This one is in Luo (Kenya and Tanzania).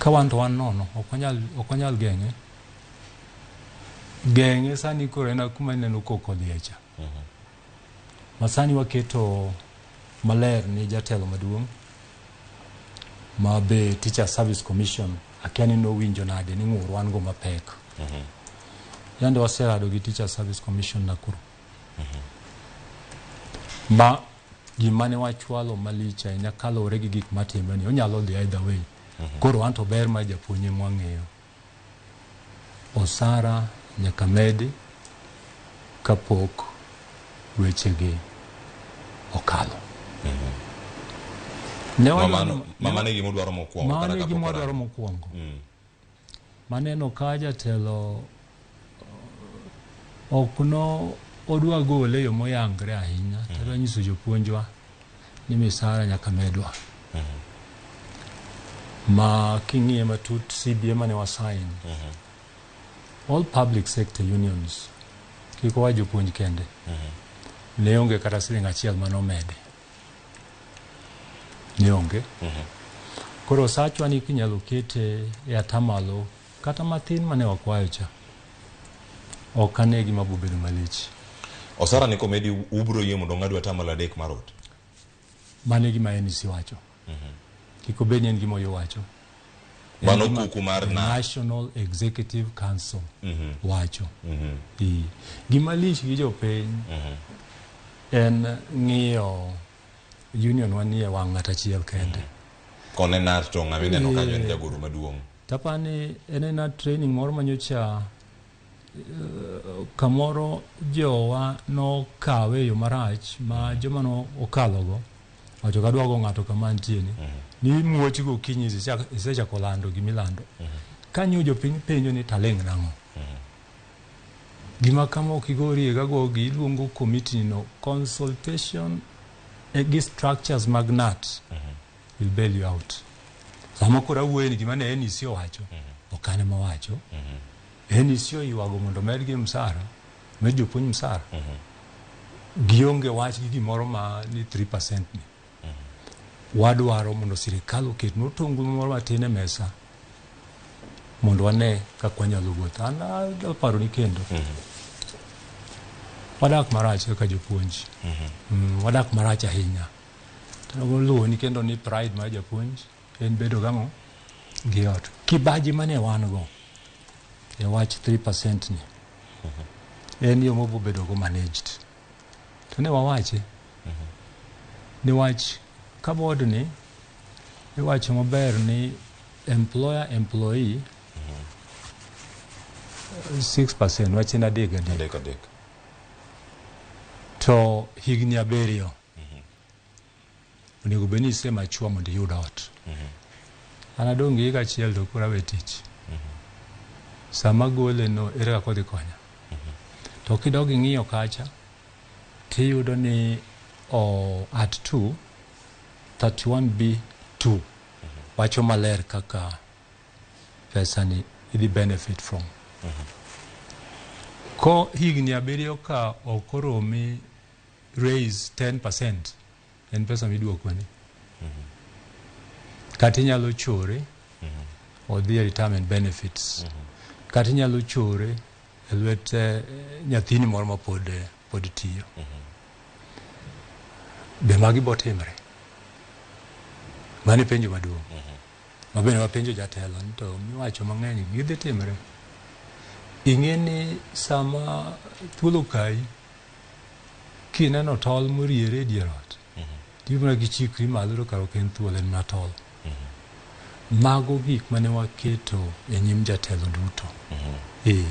Ka wan to wan nono, ok wanyal, ok wanyal geng'e. Geng'e sani koro en kuma ineno koko odhiye cha. Ma sani waketo maler ni jatelo maduong' ma be Teacher Service Commission akia ni nowinjo nade ni ng'ur wan go mapek. Yande waserado gi Teacher Service Commission Nakuru. Ma gima ne wachwalo malich ahinya kaluwore gi gik matimre ni onyalo dhi either way. Koro wan to ber mar japuonj ema wang'eyo. Osara nyaka medi kapok wechegi okalo. Ne wadwaro Mano mano e gima udwaro mokwongo mano kata e kapok gima wadwaro orango. mokwongo. Maneno ka jatelo ok no odwa gole e yo moyangre ahinya to adwa nyiso jopuonjwa ni misara nyaka medwa. Ma king'iye matut CBA mane wasign all public sector unions kik owach jopuonj kende ne onge kata siling achiel mane omedi ne onge. Koro osachwa ni kinyalo kete e atamalo kata mathin mane wakwayo cha ok ane gima bobedo malich. Osara ni komedi ubro yie mondo ong'adu atamalo 3 mar ot. Mano e gima NEC wacho. Kik obed ni en gima Oyoo wacho. En Mano gima kuku mar the na. National Executive Council wacho. Ee. Gima lich gi jopiny en ng'iyo union wa ni e wang' ng'at achiel kende. Kone NAT to ng'ama ineno kanyo en jagoro maduong'. Tapani en ena training moro manyocha kamoro jowa nokawe e yo marach ma joma no okalogo wacho kadwa go ng'ato kama antie ni ni muoch gokinyi isechako lando gimilando. Kanyo jopiny penjo ni taling' nang'o? Gima kama ok igorie gagogi iluongo committee no consultation gi structures mag NAT will bail you out. Sama koro awuoye ni gima ne NEC owacho, ok an ema owacho. NEC oywago mondo omedgi msara, omed jopuonj msara. Gionge wach gi gimoro ma ni 3% ni. Wadwaro mondo sirikal oketnwa otungu moro matin e mesa mondo wane kaka wanyalo wuotho. An aparo ni kendo wadak marach kaka jopuonj. Wadak marach ahinya. To luwo ni kendo ni pride mar japuonj en bedo gang'o gi ot. Kibaji mane wan go e wach 3% ni en yo mobo bedo go managed. To ne wawache ni wach ka board ni iwacho maber ni employer employee 6% wach en adek adek. Adek adek. To higni 7 onego bed ni ise mature mondo iyud ot. An adong' gi higa achiel to koro awe tich. Sama gole no ere kaka odhi konya? To kidok ing'iyo kacha tiyudo ni o at 2 31B 2 wacho maler kaka pesa ni idhi benefit from. Ko higni 7 ka ok oromi raise 10% en pesa miduokoni. Kata inyalo chore odhi e retirement benefits. Kata inyalo chore e lwet nyathini moro ma pod tiyo. Be magi botimre? Mano e penjo maduong'. Ma bende wapenjo jatelo ni to miwacho mang'eny gidhi timre. Ing'e ni sama thuol okayi, kineno tol moriere e dier ot, tibiro gichikri malo to kara ok en thuol en mana tol. Mago gik mane waketo e nyim jatelo duto. Ee.